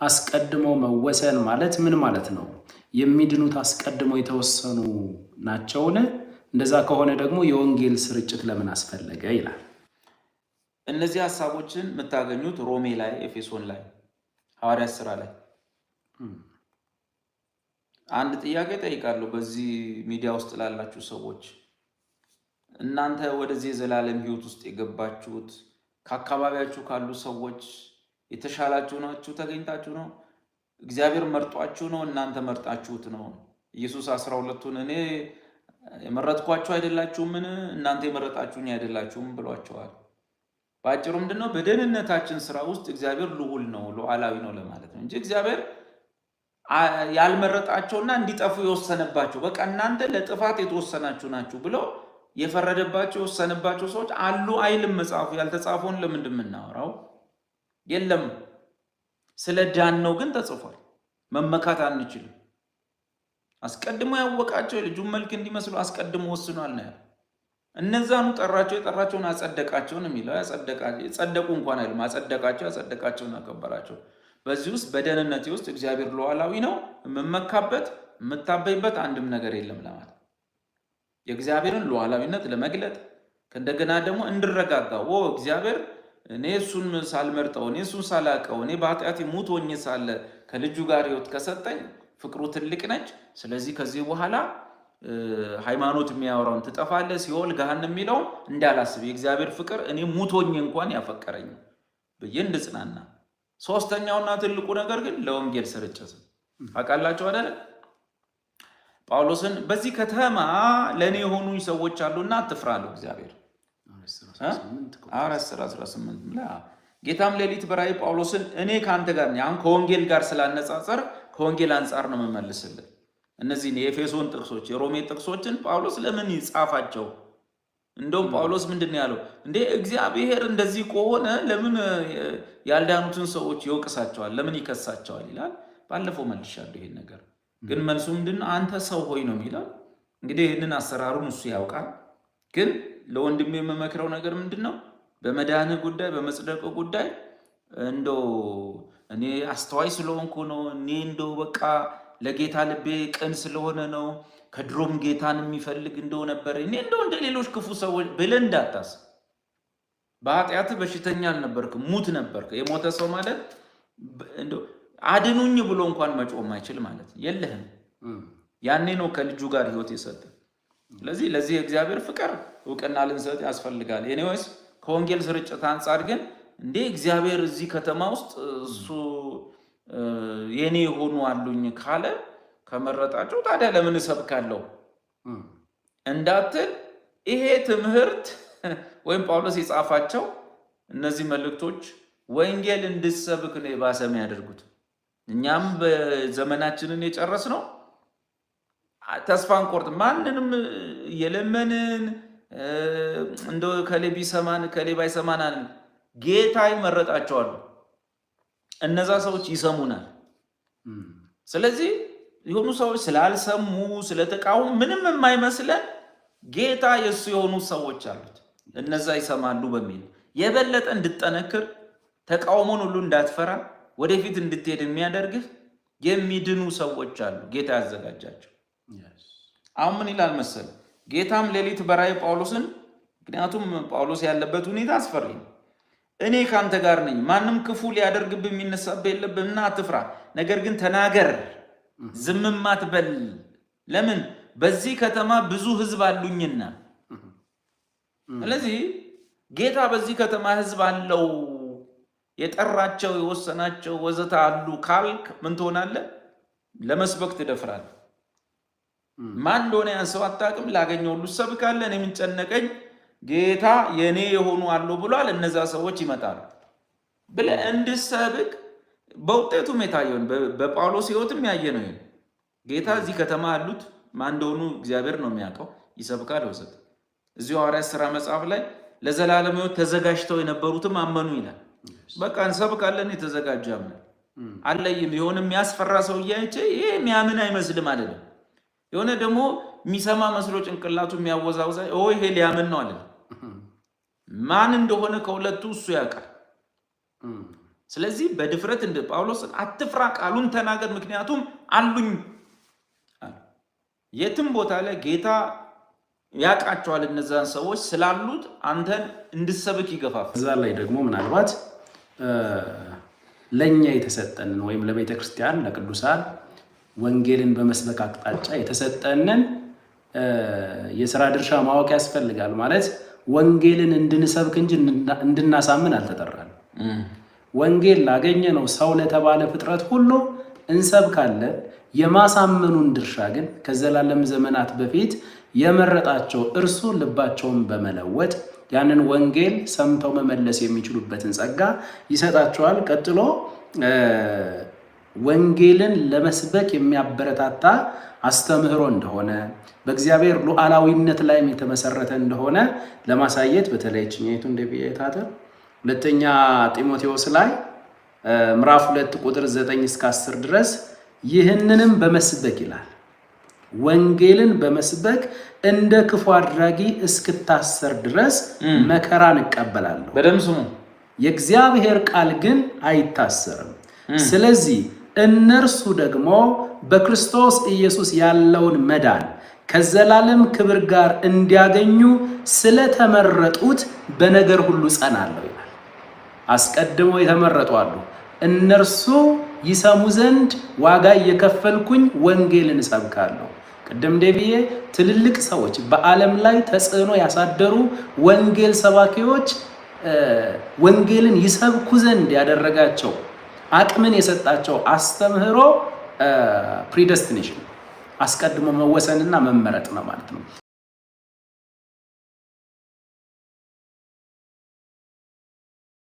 አስቀድሞ መወሰን ማለት ምን ማለት ነው? የሚድኑት አስቀድሞ የተወሰኑ ናቸውን? እንደዛ ከሆነ ደግሞ የወንጌል ስርጭት ለምን አስፈለገ ይላል። እነዚህ ሀሳቦችን የምታገኙት ሮሜ ላይ፣ ኤፌሶን ላይ፣ ሐዋርያት ስራ ላይ። አንድ ጥያቄ ጠይቃለሁ በዚህ ሚዲያ ውስጥ ላላችሁ ሰዎች፣ እናንተ ወደዚህ የዘላለም ሕይወት ውስጥ የገባችሁት ከአካባቢያችሁ ካሉ ሰዎች የተሻላችሁ ናችሁ ተገኝታችሁ ነው? እግዚአብሔር መርጧችሁ ነው? እናንተ መርጣችሁት ነው? ኢየሱስ 12ቱን እኔ የመረጥኳችሁ አይደላችሁምን? እናንተ የመረጣችሁኝ አይደላችሁም ብሏቸዋል። በአጭሩ ምንድነው? በደህንነታችን ስራ ውስጥ እግዚአብሔር ልዑል ነው፣ ሉዓላዊ ነው ለማለት ነው እንጂ እግዚአብሔር ያልመረጣቸውና እንዲጠፉ የወሰነባቸው፣ በቃ እናንተ ለጥፋት የተወሰናችሁ ናችሁ ብሎ የፈረደባቸው የወሰነባቸው ሰዎች አሉ አይልም መጽሐፉ። ያልተጻፈውን ለምንድን የምናወራው? የለም። ስለ ዳን ነው ግን ተጽፏል። መመካት አንችልም። አስቀድሞ ያወቃቸው የልጁን መልክ እንዲመስሉ አስቀድሞ ወስኗል ነው ያለው። እነዛኑ ጠራቸው፣ የጠራቸውን አጸደቃቸው ነው የሚለው። የጸደቁ እንኳን አይልም፣ አጸደቃቸው፣ ያጸደቃቸውን አከበራቸው። በዚህ ውስጥ በደህንነቴ ውስጥ እግዚአብሔር ሉዓላዊ ነው። የምመካበት የምታበይበት አንድም ነገር የለም ለማለት፣ የእግዚአብሔርን ሉዓላዊነት ለመግለጥ፣ ከእንደገና ደግሞ እንድረጋጋ፣ እግዚአብሔር እኔ እሱን ሳልመርጠው፣ እኔ እሱን ሳላቀው፣ እኔ በኃጢአቴ ሙት ሆኜ ሳለ ከልጁ ጋር ሕይወት ከሰጠኝ ፍቅሩ ትልቅ ነች። ስለዚህ ከዚህ በኋላ ሃይማኖት የሚያወራውን ትጠፋለህ፣ ሲኦል ገሃነም የሚለውን እንዳላስብ፣ የእግዚአብሔር ፍቅር እኔ ሙት ሆኜ እንኳን ያፈቀረኝ ብዬ እንድጽናና። ሶስተኛውና ትልቁ ነገር ግን ለወንጌል ስርጭት ነው። ታውቃላችሁ አይደለ? ጳውሎስን በዚህ ከተማ ለእኔ የሆኑኝ ሰዎች አሉና አትፍራ አለው እግዚአብሔር። ሐዋርያት ሥራ 18። ጌታም ሌሊት በራእይ ጳውሎስን እኔ ከአንተ ጋር ነኝ። አሁን ከወንጌል ጋር ስላነጻጸር ከወንጌል አንጻር ነው የምመልስልህ። እነዚህን የኤፌሶን ጥቅሶች፣ የሮሜ ጥቅሶችን ጳውሎስ ለምን ይጻፋቸው? እንደውም ጳውሎስ ምንድን ነው ያለው? እንዴ እግዚአብሔር እንደዚህ ከሆነ ለምን ያልዳኑትን ሰዎች ይወቅሳቸዋል? ለምን ይከሳቸዋል? ይላል። ባለፈው መልሻለሁ ይሄን ነገር። ግን መልሱ ምንድን ነው? አንተ ሰው ሆይ ነው የሚለው። እንግዲህ ይህንን አሰራሩን እሱ ያውቃል። ግን ለወንድሜ የምመክረው ነገር ምንድን ነው? በመዳንህ ጉዳይ፣ በመጽደቅ ጉዳይ እንደው እኔ አስተዋይ ስለሆንኩ ነው፣ እኔ እንደው በቃ ለጌታ ልቤ ቅን ስለሆነ ነው፣ ከድሮም ጌታን የሚፈልግ እንደው ነበር፣ እኔ እንደው እንደ ሌሎች ክፉ ሰዎች ብለህ እንዳታስብ። በኃጢአትህ በሽተኛ አልነበርክም፣ ሙት ነበርክ። የሞተ ሰው ማለት እንደው አድኑኝ ብሎ እንኳን መጮህ የማይችል ማለት የለህም። ያኔ ነው ከልጁ ጋር ህይወት የሰጠ። ስለዚህ ለዚህ የእግዚአብሔር ፍቅር እውቅና ልንሰጥ ያስፈልጋል። Anyways ከወንጌል ስርጭት አንጻር ግን እንዴ እግዚአብሔር እዚህ ከተማ ውስጥ እሱ የኔ የሆኑ አሉኝ ካለ፣ ከመረጣቸው ታዲያ ለምን እሰብካለሁ እንዳትል፣ ይሄ ትምህርት ወይም ጳውሎስ የጻፋቸው እነዚህ መልእክቶች ወንጌል እንድሰብክ ነው የባሰ የሚያደርጉት። እኛም በዘመናችንን የጨረስነው ተስፋ አንቆርጥ፣ ማንንም የለመንን እንደ ከሌ ቢሰማን ከሌ ባይሰማን፣ ጌታ ይመረጣቸዋል። እነዛ ሰዎች ይሰሙናል። ስለዚህ የሆኑ ሰዎች ስላልሰሙ ስለተቃወሙ ምንም የማይመስለን ጌታ የእሱ የሆኑ ሰዎች አሉት። እነዛ ይሰማሉ በሚል የበለጠ እንድጠነክር፣ ተቃውሞን ሁሉ እንዳትፈራ፣ ወደፊት እንድትሄድ የሚያደርግህ የሚድኑ ሰዎች አሉ፣ ጌታ ያዘጋጃቸው። አሁን ምን ይላል መሰል? ጌታም ሌሊት በራእይ ጳውሎስን፣ ምክንያቱም ጳውሎስ ያለበት ሁኔታ አስፈሪ ነው። እኔ ከአንተ ጋር ነኝ፣ ማንም ክፉ ሊያደርግብህ የሚነሳብህ የለብህምና አትፍራ፣ ነገር ግን ተናገር፣ ዝምም አትበል። ለምን? በዚህ ከተማ ብዙ ሕዝብ አሉኝና። ስለዚህ ጌታ በዚህ ከተማ ሕዝብ አለው፣ የጠራቸው የወሰናቸው ወዘተ አሉ ካልክ ምን ትሆናለህ? ለመስበክ ትደፍራለህ። ማን እንደሆነ ያን ሰው አታውቅም። ላገኘው ሁሉ ሰብካለህ። እኔ ምን ጨነቀኝ፣ ጌታ የእኔ የሆኑ አሉ ብሏል፣ እነዛ ሰዎች ይመጣሉ ብለህ እንድሰብክ በውጤቱም የታየውን በጳውሎስ ሕይወትም ያየ ነው። ጌታ እዚህ ከተማ አሉት፣ ማን እንደሆኑ እግዚአብሔር ነው የሚያውቀው። ይሰብካል ወዘተ። እዚሁ ሐዋርያት ሥራ መጽሐፍ ላይ ለዘላለም ሕይወት ተዘጋጅተው የነበሩትም አመኑ ይላል። በቃ እንሰብካለን፣ የተዘጋጀ ያምናል። አለይም የሆነ የሚያስፈራ ሰው እያየች ይሄ የሚያምን አይመስልም አይደለም። የሆነ ደግሞ የሚሰማ መስሎ ጭንቅላቱ የሚያወዛውዛ ይሄ ሊያምን ነው አለ። ማን እንደሆነ ከሁለቱ እሱ ያውቃል። ስለዚህ በድፍረት እንደ ጳውሎስን አትፍራ፣ ቃሉን ተናገር፣ ምክንያቱም አሉኝ አለ። የትም ቦታ ላይ ጌታ ያውቃቸዋል እነዛን ሰዎች ስላሉት አንተን እንድሰብክ ይገፋፋል። እዛ ላይ ደግሞ ምናልባት ለእኛ የተሰጠንን ወይም ለቤተ ክርስቲያን፣ ለቅዱሳን ወንጌልን በመስበክ አቅጣጫ የተሰጠንን የስራ ድርሻ ማወቅ ያስፈልጋል። ማለት ወንጌልን እንድንሰብክ እንጂ እንድናሳምን አልተጠራንም። ወንጌል ላገኘነው ሰው ለተባለ ፍጥረት ሁሉ እንሰብካለን። የማሳመኑን ድርሻ ግን ከዘላለም ዘመናት በፊት የመረጣቸው እርሱ ልባቸውን በመለወጥ ያንን ወንጌል ሰምተው መመለስ የሚችሉበትን ጸጋ ይሰጣቸዋል። ቀጥሎ ወንጌልን ለመስበክ የሚያበረታታ አስተምህሮ እንደሆነ፣ በእግዚአብሔር ሉዓላዊነት ላይም የተመሰረተ እንደሆነ ለማሳየት በተለይ ችኛይቱ እንደ ሁለተኛ ጢሞቴዎስ ላይ ምዕራፍ 2 ቁጥር 9 እስከ 10 ድረስ ይህንንም በመስበክ ይላል፣ ወንጌልን በመስበክ እንደ ክፉ አድራጊ እስክታሰር ድረስ መከራን እቀበላለሁ። በደምብ ስሙ። የእግዚአብሔር ቃል ግን አይታሰርም። ስለዚህ እነርሱ ደግሞ በክርስቶስ ኢየሱስ ያለውን መዳን ከዘላለም ክብር ጋር እንዲያገኙ ስለተመረጡት በነገር ሁሉ ጸናለሁ ይላል። አስቀድሞ የተመረጡ አሉ። እነርሱ ይሰሙ ዘንድ ዋጋ እየከፈልኩኝ ወንጌልን እሰብካለሁ። ቅድም ዴቪዬ ትልልቅ ሰዎች፣ በዓለም ላይ ተጽዕኖ ያሳደሩ ወንጌል ሰባኪዎች ወንጌልን ይሰብኩ ዘንድ ያደረጋቸው፣ አቅምን የሰጣቸው አስተምህሮ predestination፣ አስቀድሞ መወሰንና መመረጥ ነው ማለት ነው።